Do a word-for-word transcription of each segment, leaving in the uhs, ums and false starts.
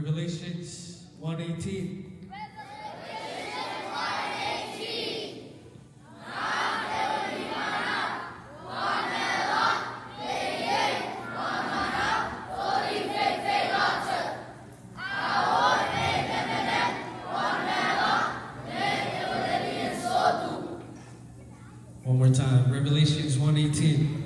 Revelations one eighteen. One more time, Revelations one eighteen.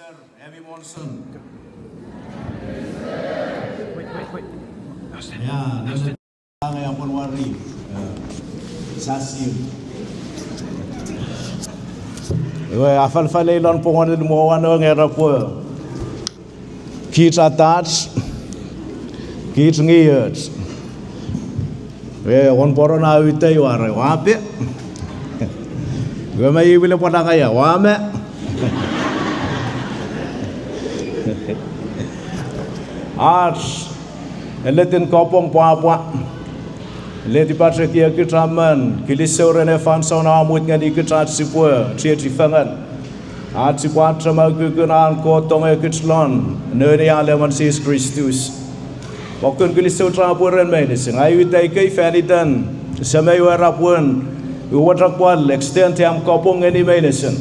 Emi Monson. Wait, wait, wait. Angei apon wari, eh, sasing. Iwe afalafalei lon pwongen mwo wano nge era pwe kich atach, kich ngioch. E, won poron a uta iwe are, ua pe. Iwe me iwile pwal angaia, ua me. Ach enletin kapong pwapwa. Letipach ekiekich a men kilisou ren ei fansoun a mut ngenikich ach sipwe chiechi fengen, ach sipwe achema ukukun an Kot tongekich lon noun we aleman Jises Kristus. Fokkun kilisou chapur ren meinisin. Ngang ua uta ikei fan iten semei we ra pwun, ua chok pwal extend am kapong ngeni meinisin.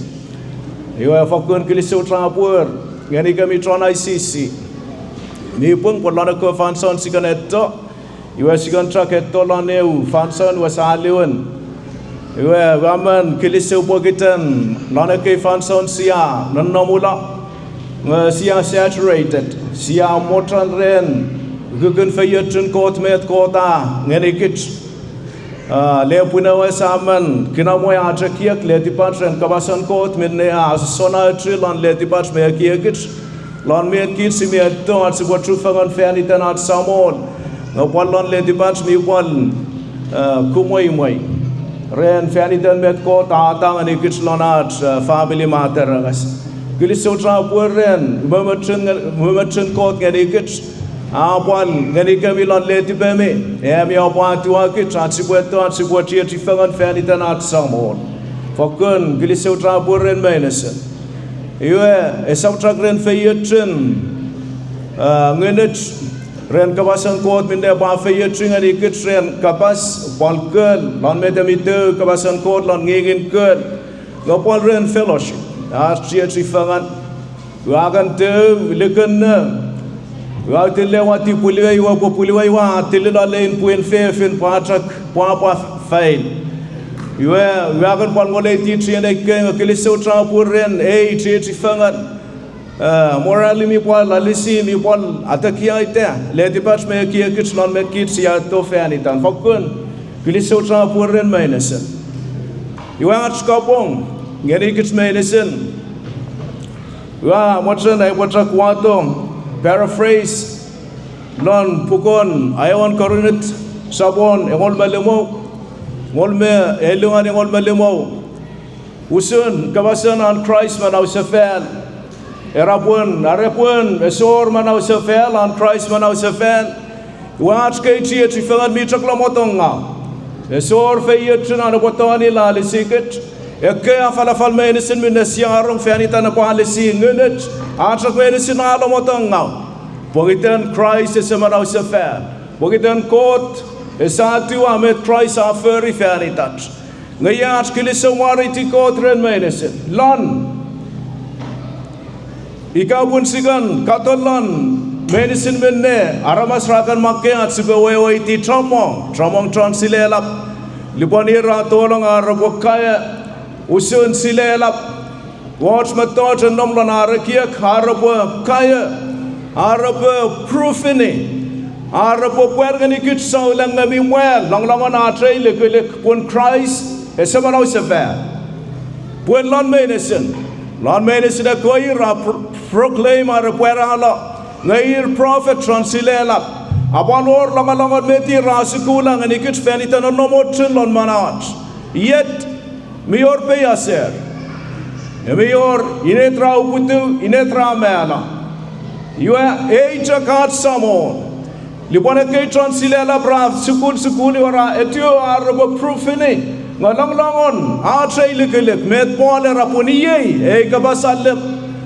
Iwe fokkun kilisou chapur ngenikemi chon I C C. Mi pung pwe lon ekkewe fansoun sia kan etto, iwe sia kan chok etto lon eu fansoun iwe sia liwin. Iwe ua men kilisou pokiten lon ekkei fansoun sia nonnomulo, nge sia saturated, sia mochen ren ukukun feiochun Kot, met Kot a ngenikich. A, lepwin ewe sia men kinamwe ach ekiek letipach ren kapasen Kot minne a sona ochu lon letipach me ekiekich, lon met kich sia mi etto ach sipwe chufengen fan iten ach Samol, nge pwal lon letipach mi pwal, a, kumweimwei ren fan iten met Kot a tongei ngenikich lon ach, a, family matter angas. Kilisou chapur ren umoumochun, umoumochun Kot ngenikich, a pwal ngenikemi lon letipemi, ami oupwe etiwa kich ach sipwe etto ach sipwe chiechi fengen fan iten ach Samol. Fokkun kilisou chapur ren meinisin. Iwe, esap chok ren feiochun, a, ngunuch, ren kapasen Kot minne pwal feiochu ngenikich ren kapas pwal kol, lon met mi tou kapasen Kot lon ngingin kol, nge pwal ren fellowship, ach chiechi fengen. Ua kan tou likin ne, ua tille ua tipwiliwei, ua popwiliwei, ua tillilo lein pwin fefin pwachok pwapwa fail. Iwe, ua kan pwal ngoleiti chienei kei nge kilisou chapur ren ei chiechi fengen. A, morally mi pwal alisi, mi pwal atekiaita letipach me ekiekich lon met kich sia etto fan itan. Fokkun kilisou chapur ren meinisin. Iwe ach kapong ngenikich meinisin. Ua mochen aipwe chok wato paraphrase lon pukun aewin Korint, sopun engol me limu, engol me, elungan engol me limu. Usun kapasen an Kraist manausefal. Era pwun, are pwun esor manausefal an Kraist manausefal, iwe ach kei chiechi fengen mi chok lomotongau. Esor feiochun an epwe tongeni lalisikich. Ekkei afalafal meinisin minne sia rong fan itan epwe alisi ngunuch, a chok meinisin a lomotongau. Pokiten Kraist ese manausefal. Pokiten Kot ese etiwa met Kraist a fori fan itach. Nge ach kilisou mwareiti Kot ren meinisin. Lon ika pun sia kan katon lon meinisin minne aramas ra kan makkei ach sipwe weweiti chommong, chommong chon silelap. Lupwen ir ra tolong ar repwe kaeo usun silelap, wooch mettoch a nom lon ar ekiek, ar repwe kaeo, ar repwe prufini, ar repwe pwar ngenikich souleng nge mi mwan longolongon ach ei lukuluk pun Kraist ese manausefal. Pwe lon meinisin, lon meinisin ekkewe ir ra pro-, proclaim are pwaralo, nge ir prophet chon silelap. A pwal wor longolongon met ir ra sukula ngenikich fan iten nonnomochun lon manauach. Yet, mi wor peiaser. Mi wor inet ra uputiw, inet ra mano. Iwe, ei chok ach Samol. Lupwen ekkei chon silelap ra sukul sukul iwe ra etiwa ar repwe prufini, nge longolongon ach ei lukuluk met Paul era pun iei ei kapas allim,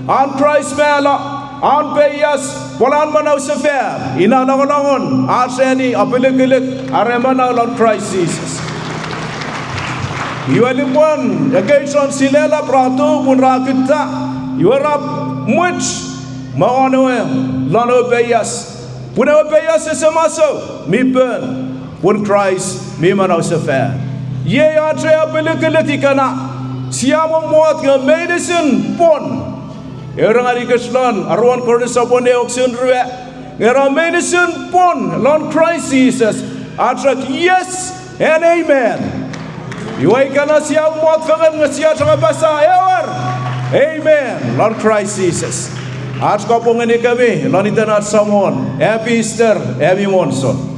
an Kraist mano, an peias, pwal an manausefal, ina longolongon ach ei apilukuluk are manau lon Kraist Jises. Iwe lupwen ekkei chon silelap ra tou pun ra kutta, iwe ra mwich me won ewe, lon ewe peias. Pun ewe peias ese masou, mi pon, pun Kraist mi manausefal. Iei ach ei apilukuluk ikenai, sia mommot nge meinisin pwon. Era ngenikich lon aruan Korint sopwun ew wokisin rue, nge ena meinisin pwon lon Kraist Jises, a chok yes and amen. Iwe ika sia mot fengen nge sia chok apasa ewer, amen lon Kraist Jises. Ach kapong ngenikemi lon iten ach Samon, Happy Easter, Happy Monson.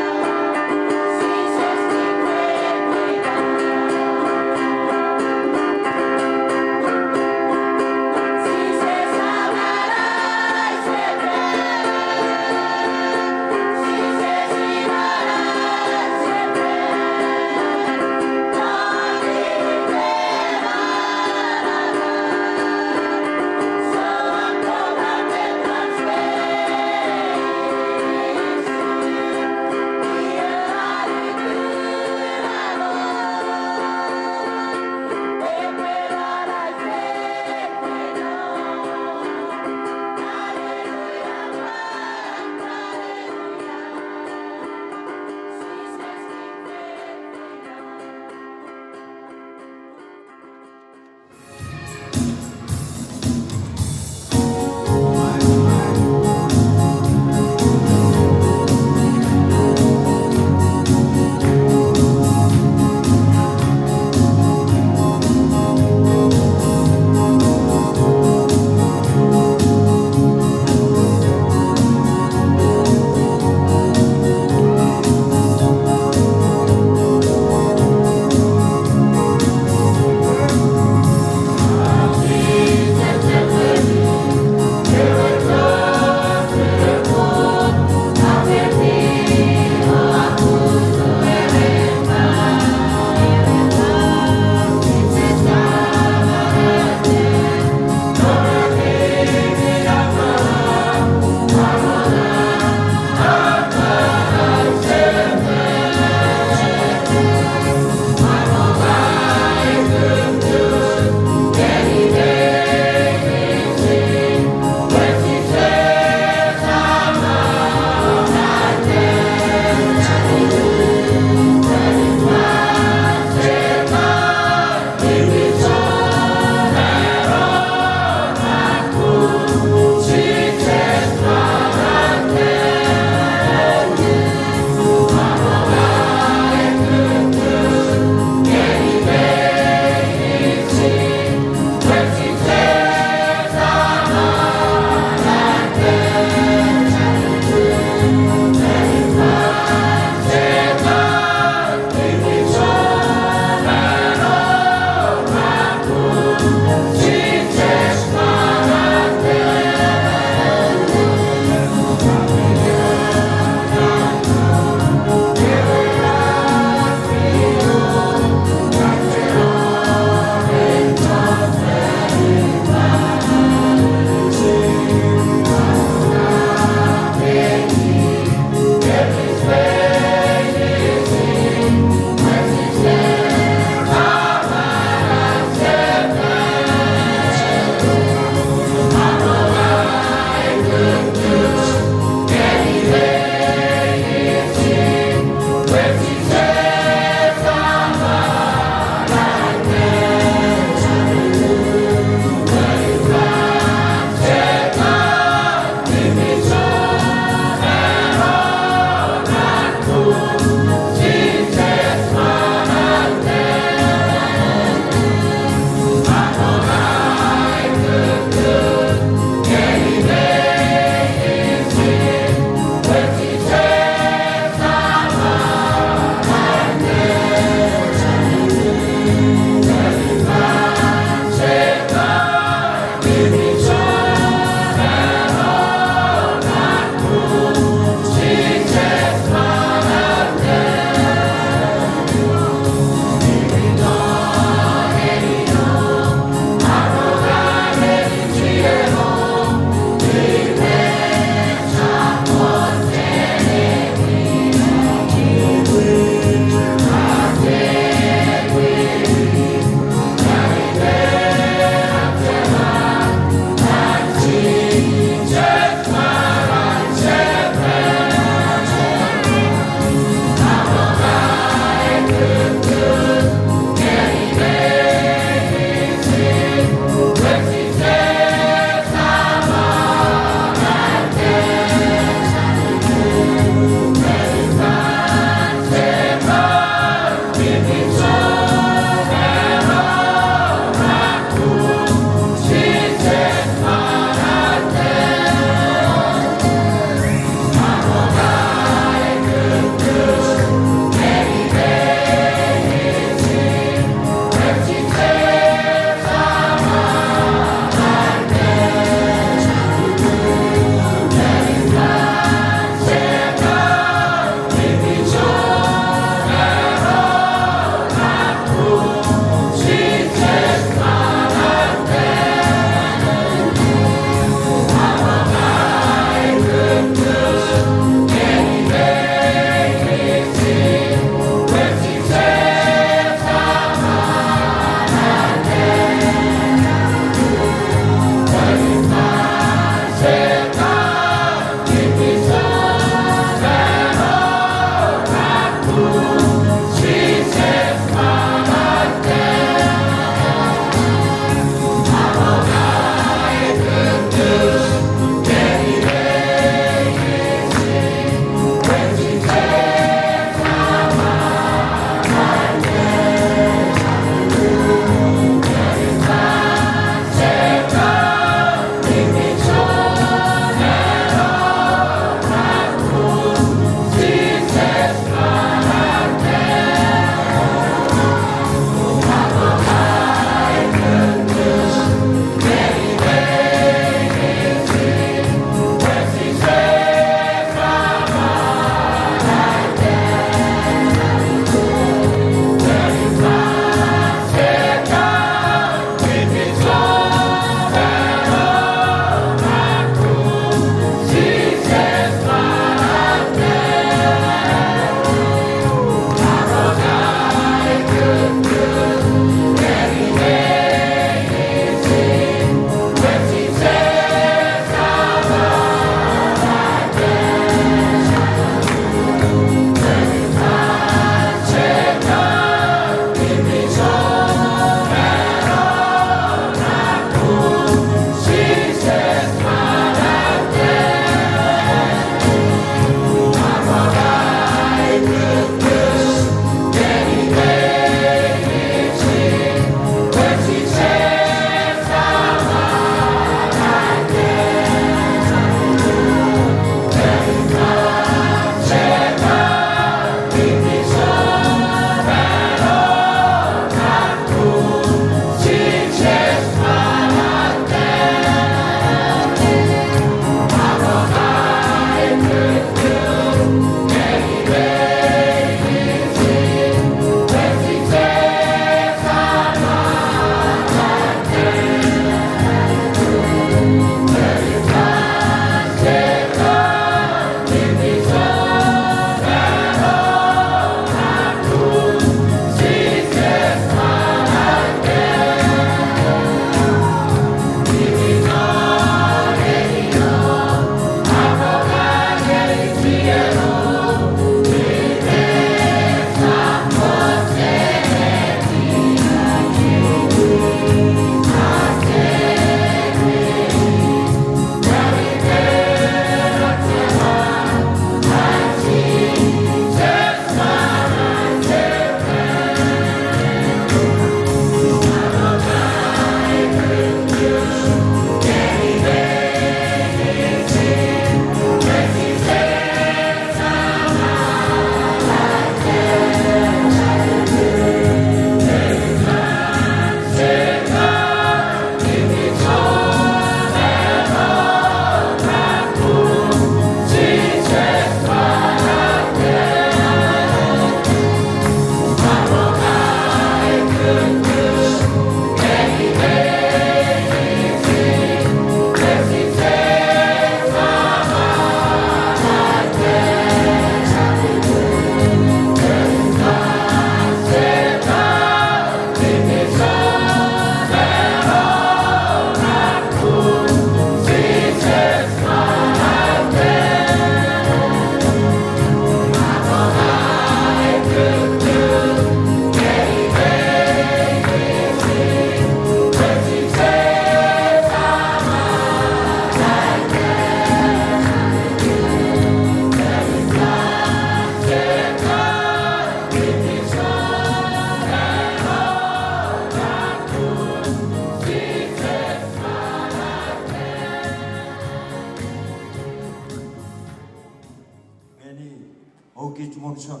Okich monson.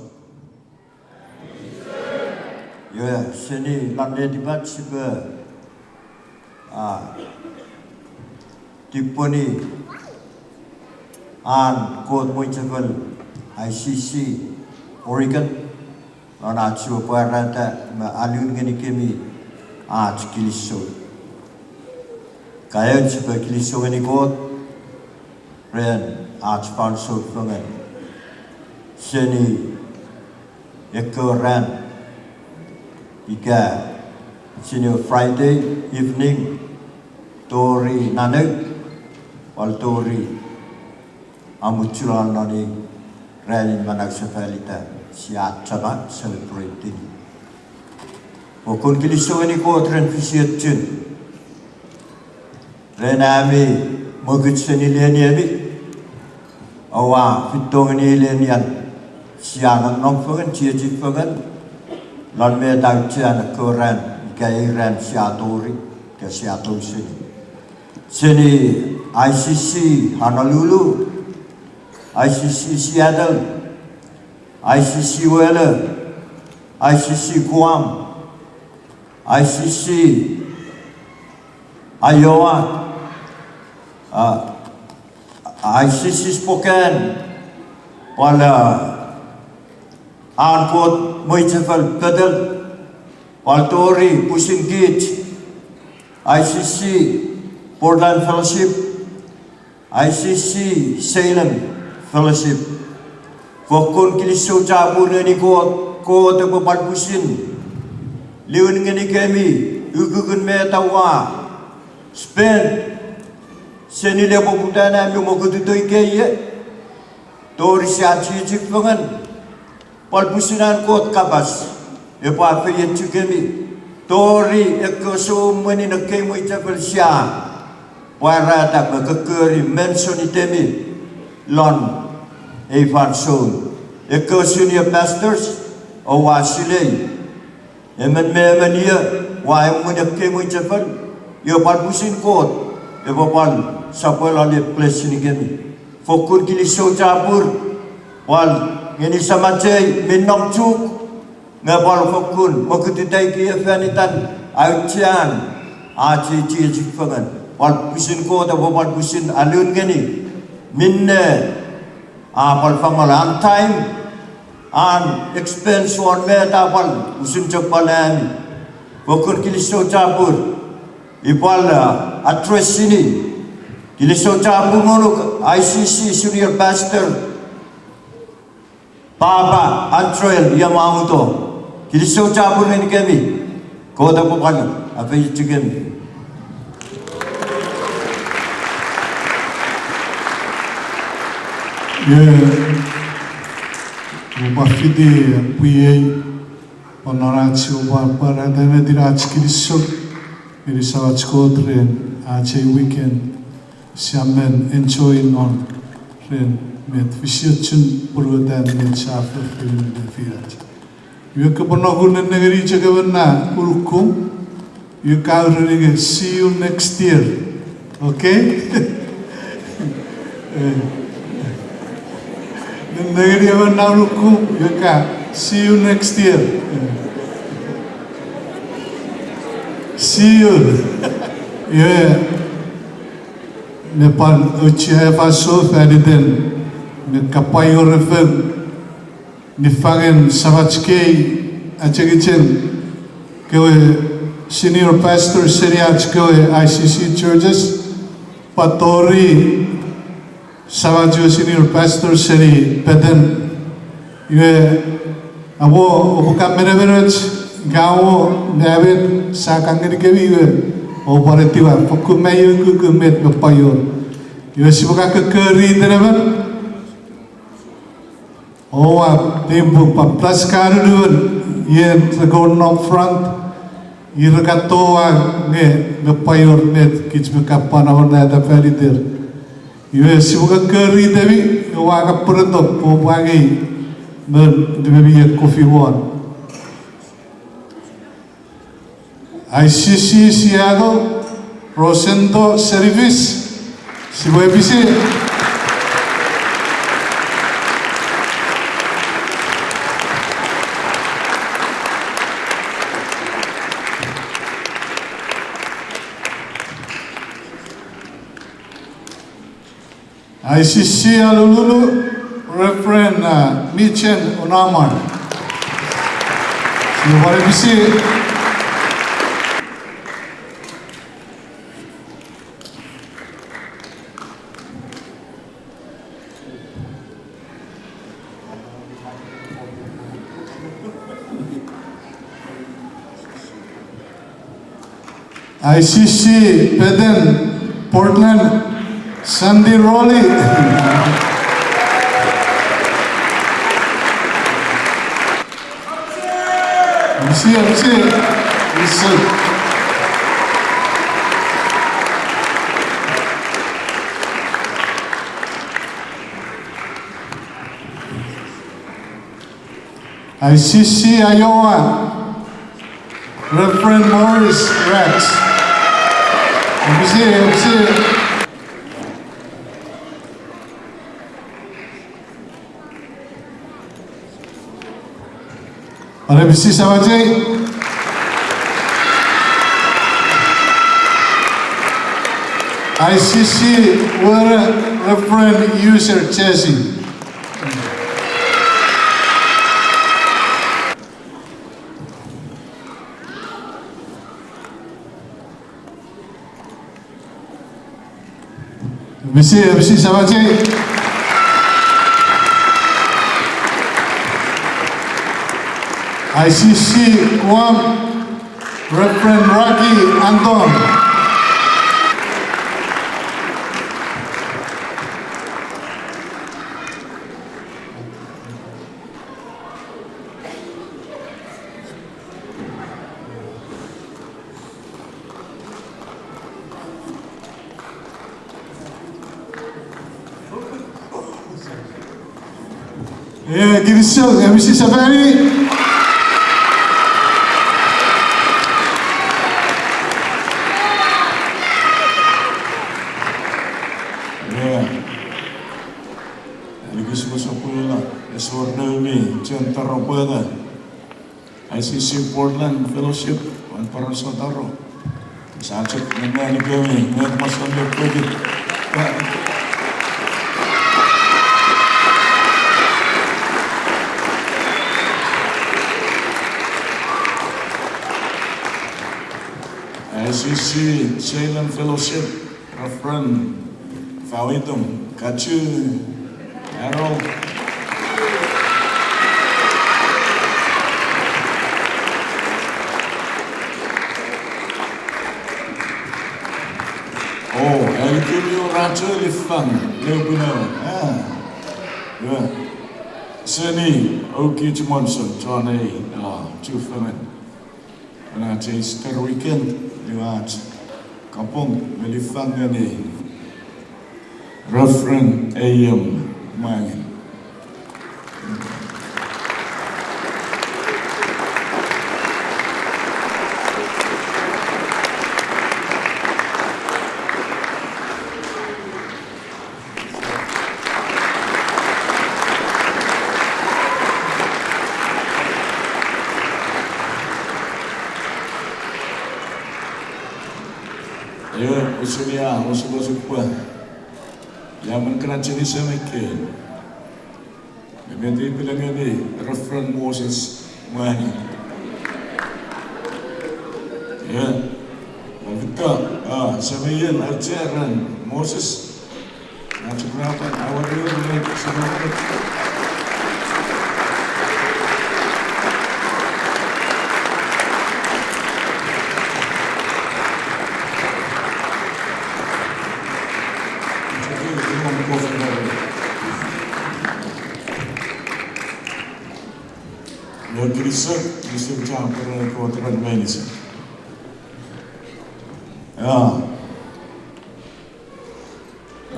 Iwe, seni lon netipach sipwe, a, tipeni an Kot mwichefel I C C Oregon, lon ach sipwe pwarata me alun ngenikemi ach kilisou. Kaeo sipwe kilisou ngeni Kot ren ach fansoun fengen seni ekkewe ran ika seni Friday evening tori nanew, pwal tori amuchulan non ei ranin manausefalita sia achema celebrate-ini. Fokkun kilisou ngeni Kot ren fisiochun, ren ami mwokut seni leniemi, oua feito ngeni lenian sia nonnom fengen, chiechi fengen, lon met auchean ekkewe ran ika ei ran sia tori ika sia tou seni. Seni I C C Honolulu, I C C Seattle, I C C Welo, I C C Guam, I C C Iowa, a, I C C Spokane, pwal, a, an Kot mwichefel Bethel, pwal tori pwisin kich, I C C Portland Fellowship, I C C Salem Fellowship. Fokkun kilisou chapur ngeni Kot, Kot epwe pwal pwisin liwin ngenikemi ukukun met oua spend seni le poputan ami mwokutito ikei ie tori sia chiechi fengen. Pwal pwisin an Kot kapas epwe afeiochukemi tori ekkewe sou emwenin ekkei mwichefel sia pwarata me kokkori mention itemi lon ei fansoun. Ekkewe senior pastors, oua silei emon me emon ie, oua emwen ekkei mwichefel, iwe pwal pwisin Kot epwe pwal sopwelo le bless-inikemi. Fokkun kilisou chapur, pwal ngeni samachei mi nom Chuuk, nge pwal fokkun mwokutita ikei fan itan auchean ach chiechi fengen. Pwal pwisin Kot epwe pwal pwisin alun ngeni minne a pwal fangolo an time, an expense won met a pwal usun chok pwal ami. Fokkun kilisou chapur, ipwal, a, address-ini. Kilisou chapur ngonuk I C C Senior Pastor Papa Antrel Yamamoto. Kilisou chapur ngenikemi. Kot epwe pwal afeiochukemi. Ie, upwe fiti pwiei, pwan non ach sipwe pwa-, pwarata met ach kilisou ngeni Samach Kot ren ach ei weekend sia men enjoy non, ren met fisiochun pwonuetan met sia fori me fiach. Iwe kopwe nokun nennengeni chok emon na unukum, iwe ka ureni ke see you next year. Okay? Eh. Nennengeni emon na unukum, iwe ka see you next year. Eh. See you. Iwe, me pwan auchea ewe fansoun fan iten me kapwaiorefel niffangen samach kei achengicheng kewe senior pastor seni ach kewe I C C churches, pwan tori samach we senior pastor seni Peten. Iwe, awo, oupwe kan menemenoch, nge awo, me met sia kan ngenikemi iwe, oupwe pwan etiwa fokkun me ukukun met me pwaior. Iwe sipwe kan kokori itenemon. Oua, teimpu pwan plas kanunuen, ien rekon nom front, ir kan toau nge me pwaior met kich me kan pwan amonata fan iter. Iwe sipwe kan kokori itemi, oua kan pworeto, oupwe angei me nimemi ie kofi won. I C C Seattle, Rosendo Serifis, sipwe pisi. I C C Honolulu, Reverend, uh, Michen Onamar. Siware bisi. I C C Peten, Portland, Sandy Rowley. Misi, misi, misi. I C C Iowa, Reverend Morris Rex. Misi, misi. Are misi samachei. I C C were Reverend User Jesse. Misi, misi samachei. I C C Guam, Reverend Rocky Anton. E, kinisou, e, misi sefani. E, ani Christmas apwela, esor noumi, chen taropwela. I C C Portland Fellowship, wan poraus sotaro. Sa chok nennani kemi, met masan le pwede. I C C Salem Fellowship, Reverend Fawitum Kachu Errol. O, elikumi o racho lifang, leupino. Ah. Yeah. Seni, Oki Chimonson, John A, ah, Chufengen. Ena ach Easter weekend, iwe ach kapong me lifang ngeni Reverend A M Mwangen. Ewe, usun ia, osukosuk pwe. Ia men kana cheni semeke. Nge met i pila ngeni Reverend Moses Mwangen. Ia. Mafita, ah, semeien archeran Moses. No kinisou, kinisou chapur, eh, Kot ren meinisin. Ia.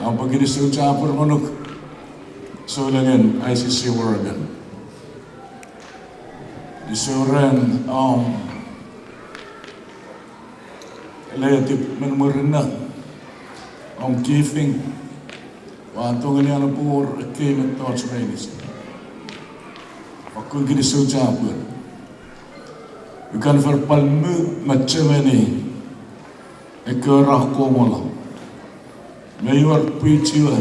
Aupwe kinisou chapur ngonuk soulengen I C C Oregon. Kinisou ren, um, letip men murinno, om giving, ua tongeni anapwor ekkei mettoch meinisin. Fakkun kinisou chapur. Ikan fer pwal mu me chemeni ekkewe ra komola. Me iwe pwichiwe,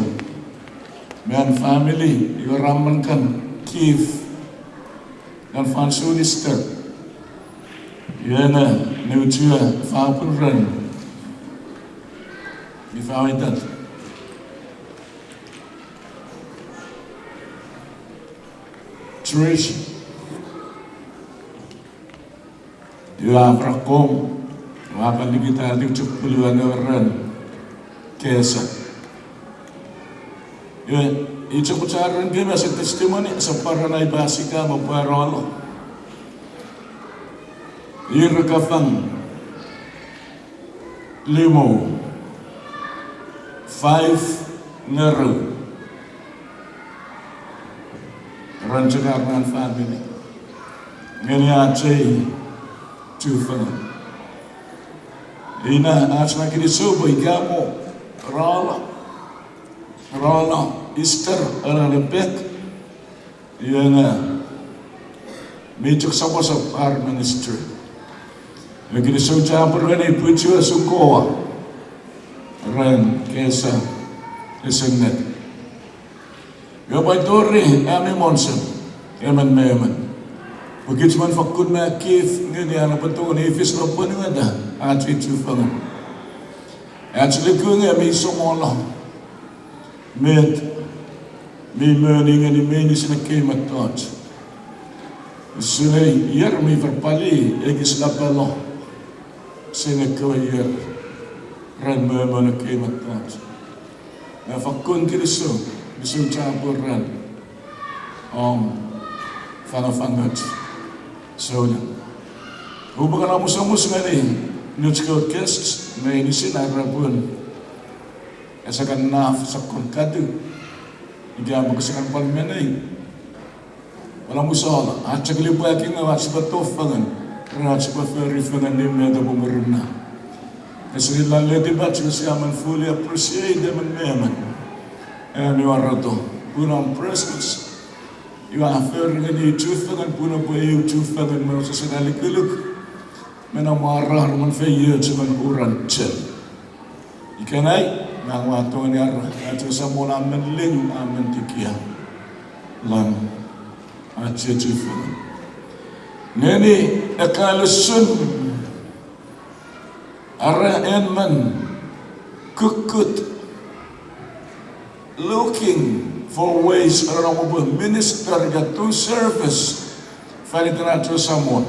me an family, iwe ra men kan gift non fansoun Easter. Iwe ne, ne uchue fopun ren ifa wetan. Trish, iwe a pwan akkom, ua kan likitatiw chok puluan ewe ran Kesa. Iwe, i chok pwe char ren kemi ese testimony, ese pwan ren ai pasika me pwaralo. Ir kafang limo, five ngerou. Ren chok ar family. Ngeni ach ei chufengen. Ina ach na kinisou pwe ika mo ra la, ra la Easter ena epek, iwe nge mi chok soposop ar ministry. Nge kinisou chapur ngeni pwichwe sukoa ren Kesa ese ennet. Nge pwan tori ami monson, emon me emon, pwe kich men fakkun me gift ngeni an epwe tongeni fis ne apwonueta ach ei chufengen. Ach luku nge mi somono met mi moni ngeni meinisin ekkei mettoch. Usun ei ier mi fen pali ekis lapalo seni ekkewe ier ren me moni ekkei mettoch. Nge fakkun kinisou, kinisou chapur ren om fangafangoch souneng. Upwe kan amusamus ngeni nouch kewe guest meinisin ar repwe ese kan naf sokkun katu ika pwe kese kan pwan menei. Wala musala, ach chok lipwaki nge ach sipwe tong fengen, ren ach sipwe fori fengen ni met epwe murinno. Ese ila letipach, sia men fully appreciate emon me emon. Ami wareto pun om presence. Iwe a fori ngeni chufengen pun epwe eu chufengen me osesen alikuluk, me namwarar, men feioch, men uren chen. Ikenai, ngang ua tongeni ar, ach we Samon a men ling, a men tekia lon ach chufengen. Ngeni ekkan usun are en men kukkut, looking for ways aron om oupwe minister ika do service fan iten ach we Samon.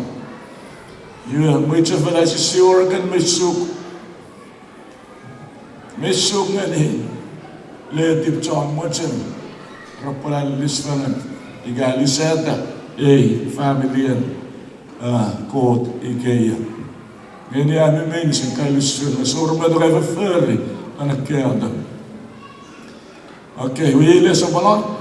Iwe mwichefel a sisiwor kan me suk, me suk ngeni letip chon mochen repwe alisfengen ika aliseta ei family-en, a, Kot ikeia. Ngeni ami meinisin kalusun, esor met ka fofori, an akkeata. Okay, wi le sopwolo.